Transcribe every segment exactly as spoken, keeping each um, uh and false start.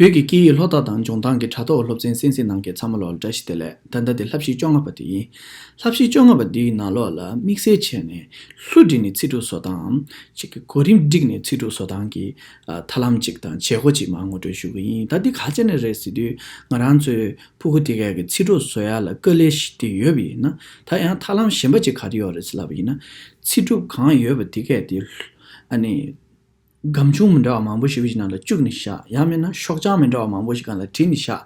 བོད་ཀྱི་སྐད་ཡིག་ལྷོ་ཐག་དང་ལྗོངས་ཐང་གི་དྲ་ཐོག་སློབ་ཚན་གསན་གཟིགས་གནང་མཁན་ཚང་མ་ལོ་ལ་བཀྲ་ཤིས་བདེ་ལེགས། ད་ལྟ་དེ་བསླབ་གཞི་བཅོ་ལྔ་པ་དེ་ཡིན། བསླབ་གཞི་བཅོ་ལྔ་པ་འདིའི་ནང་ལོགས་ལ་དམིགས་བསལ་བྱས་ནས་ལྷུ་བསྒྲིགས་ནས་ཚིག་གྲུབ་བཟོ་སྟངས། གཅིག་གི་གོ་རིམ་བསྒྲིགས་ནས་ཚིག་གྲུབ་བཟོ་སྟངས་ཀྱི་ཨ་ཐབས་ལམ་གཅིག་དང་བྱེད་སྒོ་གཅིག་མར་ངོ་སྤྲོད་ཞུ་གི་ཡིན། ད་འདི་ག་ཅི་ནས་རེད་ཟེར་དུས་ང་རང་ཚོའི་ཕྲུ་གུ་དེ་གས་ཀྱི་ཚིག་གྲུབ་བཟོ་ཡ་ལ་དཀའ་ལས་ཤིག་དེ་ཡོད་པ་ཡིན་ན། ད་ཡང་ཐབས་ལམ་གཞན་པ་ཅིག་ག་རེ་ཡོད་རེད་ཟེར་ལབ་པ་ཡིན་ན། ཚིག་གྲུབ་གང་ཡོད་པ་དེ་གས་དེ་ཨ་ནི། སྒམ་ཆུང་མི་འདྲ་བ་མང་པོ་ཞིག་གི་ནང་ལ་བཅུག་ནས་བཞག་ཡང་མིན་ན་ཤོག་བྱང་མི་འདྲ་བ་མང་པོ་ཞིག་སྒང་ལ་བྲིས་ནས་བཞག་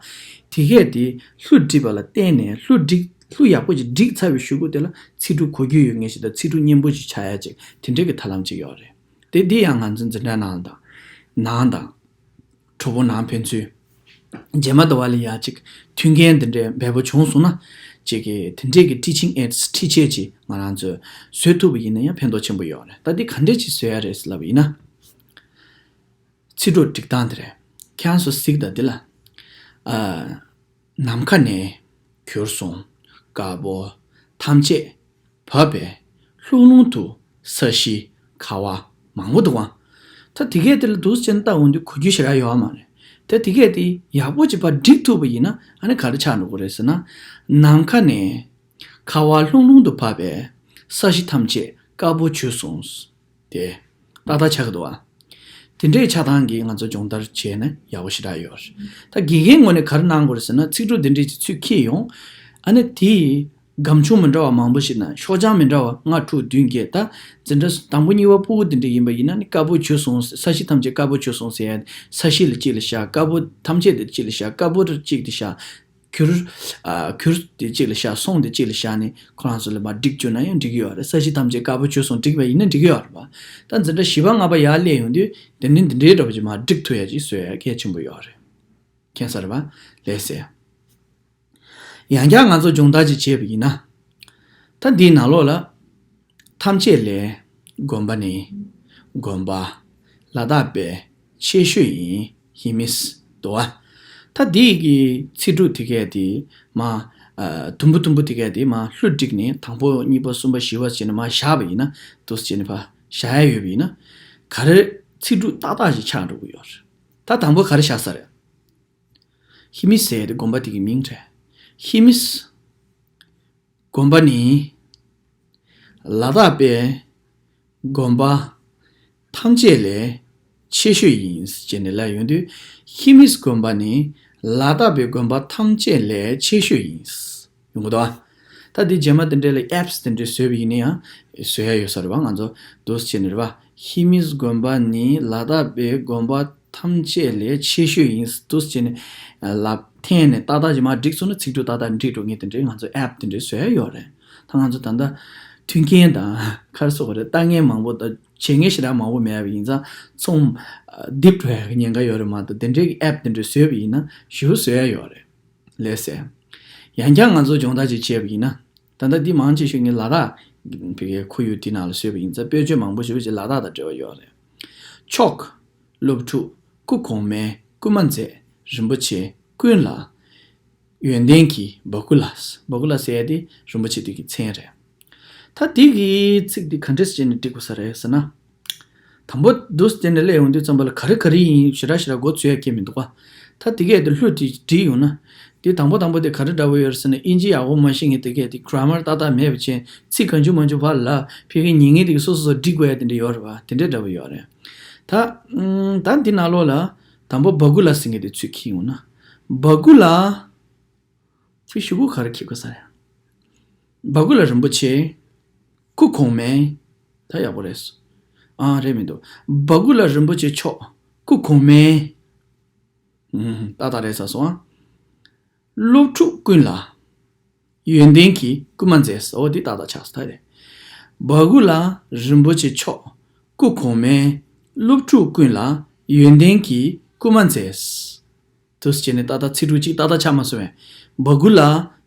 དེ་གས་དེ་ལྷུ་བསྒྲིགས་པ་ལ་བརྟེན་ནས་ལྷུ་བསྒྲིགས་ལྷུ་ཡག་པོ་ཅིག་བསྒྲིགས་ཚར་བའི་གཞུག་གུ་དེ་ལ་ཚིག་གྲུབ་གོ་རྒྱུ་ཡོད་མཁན་ཞིག་དང་ཚིག་གྲུབ་སྙན་པོ་ཞིག་ཆགས་ཡ་ཅིག་དེ་འདྲའི་གི་ཐབས་ལམ་ཅིག་ཡོད་རེད། དེ་འདི་ཡང་ང་ཚོ་འཛིན་གྲྭ་ནང་དང་ནང་དང་། གྲོགས་པོ་ནང་ཕན་ཚུན། རྗེས་མ་དུ་བ་ལ་ཡ་ཅིག་མཐུན་རྐྱེན་འདི་འདྲའི་འབེལ་པོ་བྱུང་སོང་ན། ཅིག་གི་དེ་འདྲའི་གི་teaching aids ཁྲིད་ཆས་ཅིག་ང་རང་ཚོས་བཟོས་ཐུབ་པ་ཡིན་ན་ཡང་ཕན་ཐོགས་ཆེན་པོ་ཡོད་རེད། ད་འདི་ག་འདྲས་ཅིག་བཟོས་ཡ་རེད་ཟེར་ལབ་པ་ཡིན་ན། ཚིག་གྲུབ་སྒྲིག་སྟངས་དེ་རེད། ཁྱེད་རང་ཚོ་གཟིགས་དང་འདི་ལ། ཨ། ནམ་མཁའ་ནས་གྱུར་སོང་། དཀར་པོ་ཐམས་ཅད་བབས་པས་ལྷུང་ལྷུང་དུ་ས་གཞི་ཁ་བ་མང་པོ་འདུག་ག་ད་དེ་གས་དེ་ལ་འདུག་སེ་བྱས་ནས་ལྟ་འོང་དུས་གོ་རྒྱུ་ཞེ་དྲག་ཡོད་མ་རེད། ད་དེ་གས་དེ་ཡག་པོ་ཅིག་ཕར་སྒྲིག་ཐུབ་པ་ཡིན་ན་ཨ་ནི་ག་རེ་ཆགས་འགྲོ་གི་རེད་ཟེར་ན། ནམ་མཁའ་ནས་ཁ་བ་ལྷུང་ལྷུང་དུ་བབས་པས་ས་གཞི་ཐམས་ཅད་དཀར་པོ་བྱོས་སོང་། དེ་ཏག་ཏག་ཆགས་ཀྱི་འདུག་ག་དེ་འདྲའི་ཆགས་སྟངས་ཀྱིས་ང་ཚོ་སྦྱོང་བརྡར་བྱས་ན་ཡག་པོ་ཞེ་དྲག་ཡོད་རེད། ད་དགེ་རྒན་ངོས་ནས་ག་རེ་གནང་དགོས་རེད་ཟེར་ན། ཚིག་གྲུབ་འདི་འདྲས་ཀྱི་ཚུར་ཁྱེར་ཡོང་། ཨ་ནི་དེ་སྒམ་ཆུང་མི་འདྲ་བ་མང་པོ་ཞིག་ནང་ཤོག་བྱང་མི་འདྲ་བ་ལྔ་དྲུག་བདུན་བརྒྱད། ད་འཛིན་གྲྭ་དང་པོ་གཉིས་པ་ཕྲུ་གུ་འདི་འདྲས་ཡིན་པ་ཡིན་ན་ནི་དཀར་པོ་བྱོས་སོང་། ས་གཞི་ཐམས་ཅད་དཀར་པོ་བྱོས་སོང་ཟེར་ཡ། ས་གཞི་ལ་གཅིག་ལ་བཞག་དཀར་པོ་ཐམས་ཅད་དེ་གཅིག་ལ་བཞག་དཀར་པོ་གཅིག་དེ་བཞག་གུར། ཨ། གུར་དེ་གཅིག་ལ་བཞག་གསུང་དེ་གཅིག་ལ་བཞག་ནས་ཁོ་རང་ཚོ་ལ་མར་བསྒྲིགས་བཅུག་ན་ཡང་འགྲིག་གི་ཡོད་རེད། ས་གཞི་ཐམས་ཅད་དཀར་པོ་བྱོས་སོང་བསྒྲིགས་པ་ཡིན་ན་འགྲིག་གི་ཡོད་རེད་པ། ད་འཛིན་གྲྭ་བཞི་པ་ལྔ་པ་ཡར་སླེབས་ཡོང་དུས་དེ་ནི་འདི་འདྲའི་འདྲ་པོ་ཅིག་མར་བསྒྲིགས་ཐུབ་ཡ་ཅིག་བཟོ་ཡ་གལ་ཆེན་པོ་ཡོད་རེད། མཁྱེན་གསལ་རེད་པ། ལགས་སེ། ཡང་བསྐྱར་ང་ཚོ་སྦྱོང་བརྡར་ཅིག་བྱས་པ་ཡིན་ན། ད་འདིའི་ནང་ལོགས་ལ། ཐམས་ཅད་ལས་གོམས་པ་ནི། གོམས་པ་ལ་དྭགས་པའི་ཆེ་ཤོས་ཡིན། ཧེ་མིས་དོ། ད་འདི་གི་ཚིག་གྲུབ་དེ་གས་དེ་མ། ཨ། དུམ་བུ་དུམ་བུ་དེ་གས་དེ་མ་ལྷུ་བསྒྲིགས་ནས་དང་པོ་གཉིས་པ་གསུམ་པ་བཞི་པ་བྱས་ནས་མ་བཞག་པ་ཡིན་ན། འདུག་སེ་བྱས་ནས་ཕར་བཞག་ཡ་ཡོད་པ་ཡིན་ན། ག་རེ་ཚིག་གྲུབ་ཏག་ཏག་ཞིག་ཆགས་འགྲོ་གི་ཡོད་རེད། ད་དང་པོ་ག་རེ་བཞག་ས་རེད། ཧེ་མིས་ཟེར་ཏེ་དགོན་པ་དེ་གི་མིང་རེད། ཧེ་མིས། དགོན་པ་ནི། ལ་དྭགས་པའི་དགོན་པ་ཐམས་ཅད་ལས་ཆེ་ཤོས་ཡིན་ཟེར་ནས་ལབ་ཡོང་དུས། ཧེ་མིས་དགོན་པ་ནི་ལ་དྭགས་པའི་དགོན་པ་ཐམས་ཅད་ལས་ཆེ་ཤོས་ཡིན། ཡོང་གི་འདུག་ག་ད་འདི་རྗེས་མ་དེ་འདྲའི་ལ་ཨེབ་སི་དེ་འདྲའི་བཟོས་པ་ཡིན་ན་ཡང་བཟོ་ཡ་ཡོད་ས་རེད་པ། ང་ཚོ་འདུག་སེ་བྱས་ནས་རེད་པ། ཧེ་མིས་དགོན་པ་ནི་ལ་དྭགས་པའི་དགོན་པ་ཐམས་ཅད་ལས་ཆེ་ཤོས་ཡིན་འདུག་སེ་བྱས་ནས་ལབ་འཐེན་ནས་ཏག་ཏག་ཅིག་མར་བསྒྲིགས་སོང་ན་ཚིག་གྲུབ་ཏག་ཏག་འགྲིག་འགྲོ་ངེས་དེ་འདྲའི་ང་ཚོ་ཨེབ་དེ་འདྲའི་བཟོ་ཡ་ཡོད་རེད། ད་ང་ཚོ་ད་ལྟ་མཐུན་རྐྱེན་དང་ག་རེ་ཟེར་དགོས་རེད། ལྟ་ངན་མང་པོ་དང་བྱེད་མཁན་ཞེ་དྲག་མང་པོ་མེད་པ་ཡིན་ཙང་ཚོང་རྡིབ་འགྲོ་ཡ་གི་ཉེན་ཁ་ཡོད་རེད་མ་གཏོགས། དེ་འདྲའི་གི་ཨེབ་དེ་འདྲ་བཟོས་པ་ཡིན་ན་ཞེ་པོ་བཟོ་ཡ་ཡོད་རེད། ལགས་སེ། ཡང་བསྐྱར་ང་ཚོ་སྦྱོང་བརྡར་ཅིག་བྱས་པ་ཡིན་ན། ད་ལྟ་འདི་མང་ཆེ་ཤོས་ངས་ལ་དྭགས་ཕ་གིའི་ཁོར་ཡུག་འདི་ནང་ལ་བཟོས་པ་ཡིན་ཙང་དཔེ་བརྗོད་མང་པོ་ཞེ་པོ་ཅིག་ལ་དྭགས་དང་འབྲེལ་བ་ཡོད་རེད། མཆོག་སློབ་ཕྲུག་སྐུ་གོང་མའི་སྐུལ་མ་མཛད་རིན་པོ་ཆེ་ཀུན་ལ། ཡོན་ཏན་གྱི་སྦ་ཀུ་ལ། སྦ་ཀུ་ལ་ཟེར་ཡ་དེ་རིན་པོ་ཆེ་དེ་གི་མཚན་རེད། ད་དེ་གི་ཚིག་འདི་ག་འདྲས་བྱས་ནས་འགྲིག་དགོས་ས་རེད་ཟེར་ན། དང་པོ་འདུག་སེ་དེ་ནས་སླེབས་ཡོང་དུས་ཙམ་པ་ལ་ག་རེ་ག་རེ་ཡིན་ཞེ་དྲག་ཞེ་དྲག་མགོ་ཚོས་ཡ་གང་ཡང་མི་འདུག་ག་ད་དེ་གས་དེ་ལྷུ་དེ་བསྒྲིགས་ཡོང་ན། དེ་དང་པོ་དང་པོ་དེ་ག་རེ་འདྲ་པོ་ཡོད་རེད་ཟེར་ན། ཨིན་ཇི་ཡག་པོ་མ་ཤེས་མཁན་དེ་གས་དེ་གྷ་ར་མར་ཏག་ཏག་མེད་པ་བྱས། ཚིག་གང་བྱུང་མང་བྱུང་བར་ལ་ཕ་གིའི་ཉན་མཁན་དེ་གས་སོ་སོ་སོ་བསྒྲིག་དགོས་ཡ་དེ་འདྲ་ཡོད་རེད་པ། དེ་འདྲ་འདྲ་པོ་ཡོད་རེད། ད་ཨུམ། ད་འདི་ནང་ལོགས་ལ་དང་པོ་སྦ་ཀུ་ལ་ཟེར་མཁན་དེ་ཚུར་འཁྱེར་ཡོང་ན། སྦ་ཀུ་ལ། ཚིག་གཞུག་གུ་ག་རེ་འཁྱེར་དགོས་ས་རེད། སྦ་ཀུ་ལ་རིན་པོ་ཆེ། སྐུ་གོང་མའི། ད་ཡག་པོ་རེད། ཨ། རེད་མི་འདུག་སྦ་ཀུ་ལ་རིན་པོ་ཆེ་མཆོག་སྐུ་གོང་མའི། ཨུམ། ཏག་ཏག་རེད་ས་སོང་ཨ། སློབ་ཕྲུག་ཀུན་ལ། ཡོན་ཏན་གྱི་སྐུལ་མ་མཛད། འོ་འདི་ཏག་ཏག་ཆགས་སོང་ད་རེད། སྦ་ཀུ་ལ་རིན་པོ་ཆེ་མཆོག་སྐུ་གོང་མའི། སློབ་ཕྲུག་ཀུན་ལ་ཡོན་ཏན་གྱི་སྐུལ་མ་མཛད། འདུག་སེ་བྱས་ནས་ཏག་ཏག་ཚིག་གྲུབ་གཅིག་ཏག་ཏག་ཆགས་མ་སོང་བས། སྦ་ཀུ་ལ་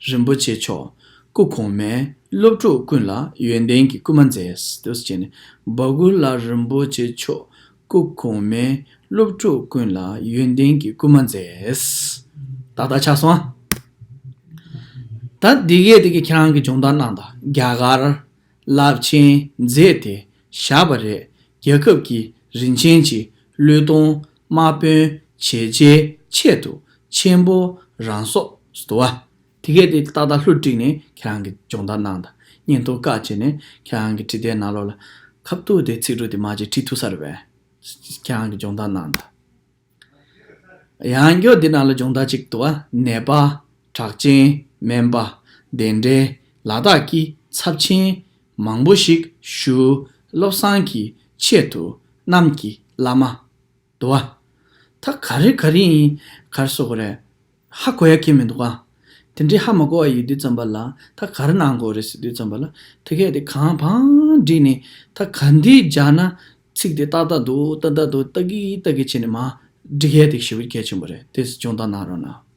རིན་པོ་ཆེ་མཆོག་སྐུ་གོང་མའི། སློབ་ཕྲུག་ཀུན་ལ་ཡོན་ཏན་གྱི་སྐུལ་མ་མཛད། འདུག་སེ་བྱས་ནས་སྦ་ཀུ་ལ་རིན་པོ་ཆེ་མཆོག་སྐུ་གོང་མའི། སློབ་ཕྲུག་ཀུན་ལ་ཡོན་ཏན་གྱི་སྐུལ་མ་མཛད། ཏག་ཏག་ཆགས་སོང་ཨ། ད་འདི་གས་དེ་གས་ཁྱེད་རང་གིས་སྦྱོང་བརྡར་གནང་དང་། རྒྱ་གར་རླབས་ཆེན་མཛད་དེ་བཞག་པ་རེད། རྒྱལ་ཁབ་ཀྱི་རིན་ཆེན་གྱི་བློས་གཏོང་དམག་དཔོན་བྱས་རྗེས་ ཆེད་དུ་ཆེན་པོ་རང་སོགས་སུ་དུ་བ། དེ་གས་དེ་ཏག་ཏག་ལྷུར་བསྒྲིགས་ནས་ཁྱེད་རང་གི་སྦྱོང་བརྡར་གནང་དང་། བརྙན་ཐུང་བཀག་བྱས་ནས་ཁྱེད་རང་གི་བྲིས་དེབ་ནང་ལོགས་ལ་ཁ་ཐུག་དེ་ཚིག་འབྲུ་དེ་མར་ཅིག་བྲིས་ཐུབ་ས་རེད་པས། ཁྱེད་རང་གི་སྦྱོང་བརྡར་གནང་དང་། ཡང་སྐྱར་འདི་ནང་ལ་སྦྱོང་བརྡར་གཅིག་འདུག་བ། ནད་པ། གྲགས་ཅན། སྨན་པ། གདན་འདྲེན། ལ་དྭགས་ཀྱི་ཚབས་ཆེན་མང་པོ་ཞིག་ཞུ། བློ་བཟང་གི་ཆེད་དུ་གནམ་གྱི་བླ་མ། འདུག་བ། ད་ག་རེ་ག་རེ་ཡིན་ག་རེ་ཟེར་དགོས་རེད། ཧ་གོ་ཡ་གི་མི་འདུག་ག་དེ་འདྲའི་ཧ་མ་གོ་བ་ཡོད་དུས་ཙམ་པ་ལ་ད་ག་རེ་གནང་དགོས་རེད་ཟེར་དུས་ཙམ་པ་ལ་དེ་གས་དེ་གང་བང་བསྒྲིགས་ནས་ད་ག་འདི་སྦྱར་ན་ཚིག་དེ་ཏག་ཏག་འདུག་ཏག་ཏག་འདུག་ཏག་གི་ཏག་གི་བྱས་ནས་མར་བསྒྲིགས་ཡ་དེ་ཞེ་པོ་གལ་ཆེན་པོ་རེད། དེ་སྦྱོང་བརྡར་གནང་རོགས་གནང་།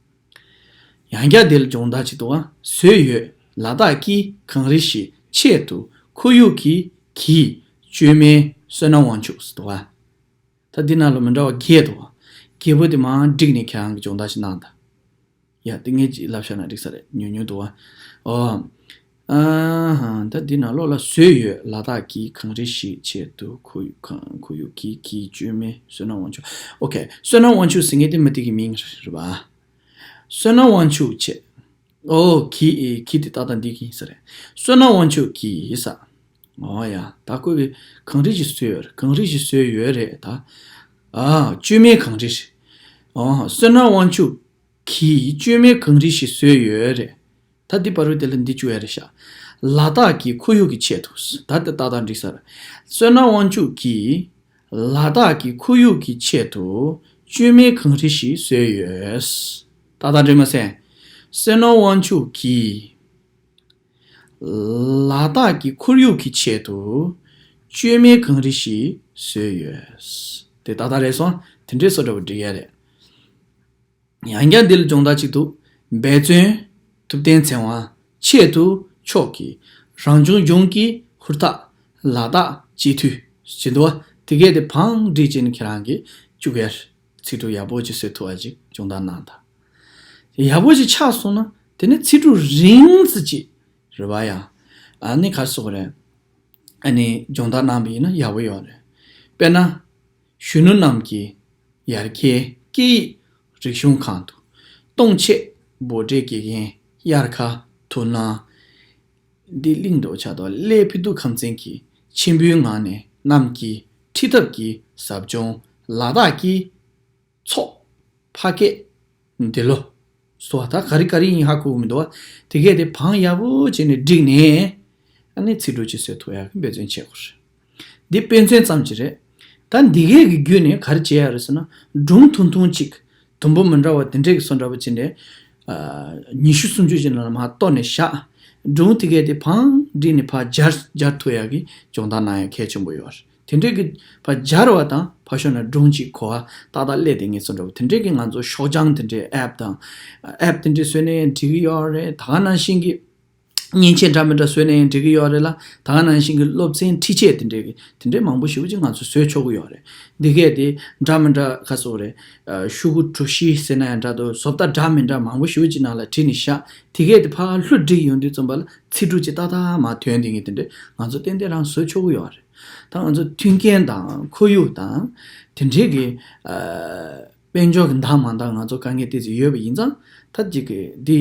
ཡང་བསྐྱར་འདི་ལ་སྦྱོང་བརྡར་ཅིག་འདུག་ག་བཟོས་ཡོད། ལ་དྭགས་ཀྱི་གངས་རི་ཞིག་ཆེད་དུ་ཁོར་ཡུག་གི་གི་བཅོས་མའི་བསོད་ནམས་དབང་ཕྱུག་ཟེར་འདུག་ག་ད་འདི་ནང་ལ་མི་འདྲ་བ་བརྒྱད་འདུག་ག་བརྒྱད་པོ་དེ་མར་བསྒྲིགས་ནས་ཁྱེད་རང་གི་སྦྱོང་བརྡར་ཞིག་གནང་དང་། ཡ་དེ་ངས་ཅིག་ལབ་བཞག་ན་འགྲིག་ས་རེད། ཉུང་ཉུང་འདུག་ག་ཨོ། ཨ་ཧ། ད་འདི་ནང་ལོགས་ལ་བཟོས་ཡོད། ལ་དྭགས་ཀྱི་གངས་རི་ཞིག་ཆེད་དུ་ཁོར་ཁོར་ཡུག་གི་གི་བཅོས་མའི་བསོད་ནམས་དབང་ཕྱུག་ཨོ་ཁེ། བསོད་ནམས་དབང་ཕྱུག་ཟེར་མཁན་དེ་མི་དེ་གི་མིང་རེད་པ། བསོད་ནམས་དབང་ཕྱུག་ཆེད། ཨོ་གི་གི་དེ་ཏག་ཏག་འདི་གི་ཡིན་ས་རེད། བསོད་ནམས་དབང་ཕྱུག་གི་ཡིན་ས། ཨོ་ཡ། ད་ཁོས་གི་གངས་རི་ཞིག་བཟོས་ཡོད་རེད། གངས་རི་ཞིག་བཟོས་ཡོད་རེད་ད། ཨ་བཅོས་མའི་གངས་རི་ཞིག་ཨོ་བསོད་ནམས་དབང་ཕྱུག་གིས་བཅོས་མའི་གངས་རི་ཞིག་བཟོས་ཡོད་རེད། ད་འདི་བར་དུ་དེ་ལ་འདི་བཅུག་ཡ་རེད་ཤག་ལ་དྭགས་ཀྱི་ཁོར་ཡུག་གི་ཆེད་དུ། ད་དེ་ཏག་ཏག་འགྲིག་ས་རེད། བསོད་ནམས་དབང་ཕྱུག་གིས་ལ་དྭགས་ཀྱི་ཁོར་ཡུག་གི་ཆེད་དུ་བཅོས་མའི་གངས་རི་ཞིག་བཟོས་ཡོད། ཏག་ཏག་འགྲིག་མ་སོང་། བསོད་ནམས་དབང་ཕྱུག་གིས་ལ་དྭགས་ཀྱི་ཁོར་ཡུག་གི་ཆེད་དུ་བཅོས་མའི་གངས་རི་ཞིག་བཟོས་ཡོད། དེ་ཏག་ཏག་རེད་སོང་། དེ་འདྲའི་བཟོ་འདྲ་པོ་འགྲིག་ཡ་རེད། ཡང་བསྐྱར་འདི་ལ་སྦྱོང་བརྡར་གཅིག་འདུག་འབད་བརྩོན། ཐུབ་བསྟན་ཚེ་དབང་ཆེད་དུ་མཆོག་གི་རང་བྱུང་ལྗོངས་ཀྱི་ཧུར་ཐག་ལ་དྭགས་སྤྱི་འཐུས་ཟེར་འདུག་བ། དེ་གས་དེ་བང་བསྒྲིགས་བྱས་ནས་ཁྱེད་རང་གིས་བཅུག་ཡ། ཚིག་འབྲུ་ཡག་པོ་ཅིག་བཟོ་ཐུབ་པ་ཅིག་སྦྱོང་བརྡར་གནང་དང་། ཡག་པོ་ཅིག་ཆགས་སོང་ན་དེ་ནས་ཚིག་འབྲུ་རིང་ཙམ་ཅིག་རེད་པ། ཡ། ཨ་ནི་ག་རེ་ཟེར་དགོས་རེད། ཨ་ནི་སྦྱོང་བརྡར་གནང་པ་ཡིན་ན་ཡག་པོ་ཡོད་རེད། དཔེར་ན། གཞོན་ནུ་རྣམས་ཀྱི་ཡར་རྒྱས་སྐད་ཡིག་རིག་གཞུང་ཁང་དུ་གཏོང་ཆེད་འབོད་སྒྲའི་དགེ་རྒན་དབྱར་ཁ་དོ་སྣང་། འདི་གླེང་འགྲོ་ཆགས་འདུག་ཀླད་པོའི་ཏུ་ཁམས་ཚན་གྱིས་མཆན་བུའི་ངང་ནས་གནམ་གྱི་ཁྲི་ཐབས་ཀྱི་ཟབ་ལྗོངས་ལ་དྭགས་ཀྱི་ཚོགས་ཕ་སྐད་འདི་ལོ། སོ་ད་ག་རེ་ག་རེ་ཡིན་ཧ་གོ་གི་མི་འདུག་བ། དེ་གས་དེ་བང་ཡག་པོ་བྱས་ནས་བསྒྲིགས་ནས། ཨ་ནི་ཚིག་འབྲུ་ཅིག་བཟོ་ཐུབ་ཡག་གི་འབད་བརྩོན་བྱེད་དགོས་རེད། འདི་དཔེ་མཚོན་ཙམ་ཅིག་རེད། ད་འདི་གས་ཀྱི་བརྒྱུད་ནས་ག་རེ་བྱེད་ཡག་རེད་ཟེར་ན། སྒྲུང་ཐུང་ཐུང་ཅིག་དུམ་བུ་མི་འདྲ་བ་དེ་འདྲས་ཀྱི་བཟོ་འདྲ་པོ་བྱས་ནས། ཨ། ཉི་ཤུ་སུམ་ཅུ་ཅིག་ནང་ལ་མར་གཏོར་ནས་བཞག་སྒྲུང་དེ་གས་དེ་བང་བསྒྲིགས་ནས་ཕར་སྦྱར་སྦྱར་ཐུབ་ཡག་གི་སྦྱོང་བརྡར་གནང་ཡག་གལ་ཆེན་པོ་ཡོད་རེད། དེ་འདྲས་ཀྱི་ཕར་སྦྱར་བ་དང་ཕར་ཕྱོགས་ནས་སྒྲུང་གཅིག་གོ་བ་ཏག་ཏག་སླེབས་དེ་ངེས་སོ་འདྲ་པོ་དེ་འདྲས་ཀྱི་ང་ཚོ་ཤོག་བྱང་དེ་འདྲས་ཨེབ་དང་། ཨེབ་དེ་འདྲས་བཟོས་ནས་འགྲིག་གི་ཡོད་རེད། ད་ག་ནང་བཞིན་གྱི་མཉེན་ཆས་འདྲ་མི་འདྲ་བཟོས་ནས་འགྲིག་གི་ཡོད་རེད་ལ། ད་ག་ནང་བཞིན་གྱི་སློབ་ཚན་ཁྲིད་ཆས་དེ་འདྲས་ཀྱི་དེ་འདྲས་མང་པོ་ཞེ་པོ་ཅིག་ང་ཚོ་བཟོས་ཆོག་གི་ཡོད་རེད། འདི་གས་དེ་འདྲ་མི་འདྲ་ག་ཟེར་དགོས་རེད། ཤོག་གུ་གྲུ་བཞི་ཟེར་ན་ཡང་འདྲ་འདུག་བཟོ་ལྟ་འདྲ་མི་འདྲ་མང་པོ་ཞེ་པོ་ཅིག་ནང་ལ་བྲིས་ནས་བཞག་དེ་གས་དེ་ཕར་ལྷུར་བསྒྲིགས་ཡོང་དུས་ཙམ་པ་ལ་ཚིག་འབྲུ་ཅིག་ཏག་ཏག་མར་ཐོན་དེ་ངས་དེ་འདྲས་ང་ཚོ་ཏན་ཏན་རང་བཟོ་ཆོག་གི་ཡོད་རེད། ད་ང་ཚོ་མཐུན་རྐྱེན་དང་ཁོར་ཡུག་དང་དེ་འདྲས་ཀྱི་ཨ་དཔལ་འབྱོར་གྱི་འདང་མ་འདང་ང་ཚོ་དཀའ་ངལ་ཏོག་ཙམ་ཡོད་པ་ཡིན་ཙང་ད་ཅིག་གི་འདི་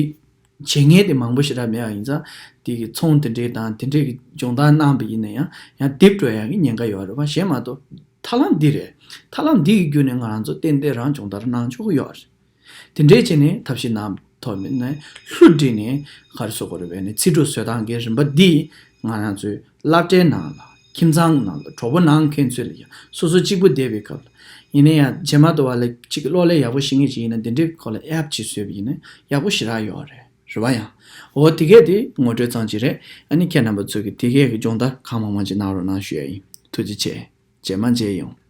བྱེད་མཁན་དེ་མང་པོ་ཞེ་དྲག་མེད་པ་ཡིན་ཙང་དེ་གི་ཚོང་དེ་འདྲས་དང་དེ་འདྲས་ཀྱི་སྦྱོང་བརྡར་གནང་པ་ཡིན་ན་ཡང་ཡང་རྡིབ་འགྲོ་ཡག་གི་ཉེན་ཁ་ཡོད་རེད་པ། གཞན་མ་གཏོགས་ཐབས་ལམ་འདི་རེད། ཐབས་ལམ་འདི་གི་བརྒྱུད་ནས་ང་རང་ཚོ་ཏན་ཏན་རང་སྦྱོང་བརྡར་གནང་ཆོག་གི་ཡོད་རེད། དེ་འདྲས་བྱས་ནས་ཐབས་ཤེས་གནང་ཐོག་ནས་ལྷུར་བསྒྲིགས་ནས་ག་རེ་ཟེར་དགོས་རེད་པས་ནས་ཚིག་འབྲུ་བཟོ་སྟངས་ཀྱི་རིམ་པ་འདི་ང་རང་ཚོའི་སློབ་གྲྭའི་ནང་ལ་ཁྱིམ་ཚང་ནང་ལ་གྲོགས་པོ་ནང་ཁྱིམ་མཚེས་ལ་ཡང་སོ་སོ་གཅིག་པུ་བསྡད་པའི་སྐབས་ལ་ཡིན་ན་ཡང་རྗེས་མ་དུ་བ་ལ་གཅིག་གི་གློག་ཀླད་ཡག་པོ་ཤེས་མཁན་ཅིག་ཡིན་ན་འདི་འདྲའི་སྐོར་ལ་ཨེབ་ཅིག་བཟོས་པ་ཡིན་ན་ཡག་པོ་ཞེ་དྲག་ཡོད་རེད། རེད་པ། ཡང་འོ་དེ་གས་དེ་ངོ་སྤྲོད་ཙམ་ཅིག་རེད། ཨ་ནི་ཁྱེད་རྣམ་པ་ཚོས་ཀྱི་དེ་གས་ཀྱི་སྦྱོང་བརྡར་གང་མང་མང་ཅིག་གནང་རོགས་གནང་ཞུ་ཡ་ཡིན། ཐུགས་རྗེ་ཆེ། རྗེས་མ་མཇལ་ཡོང་།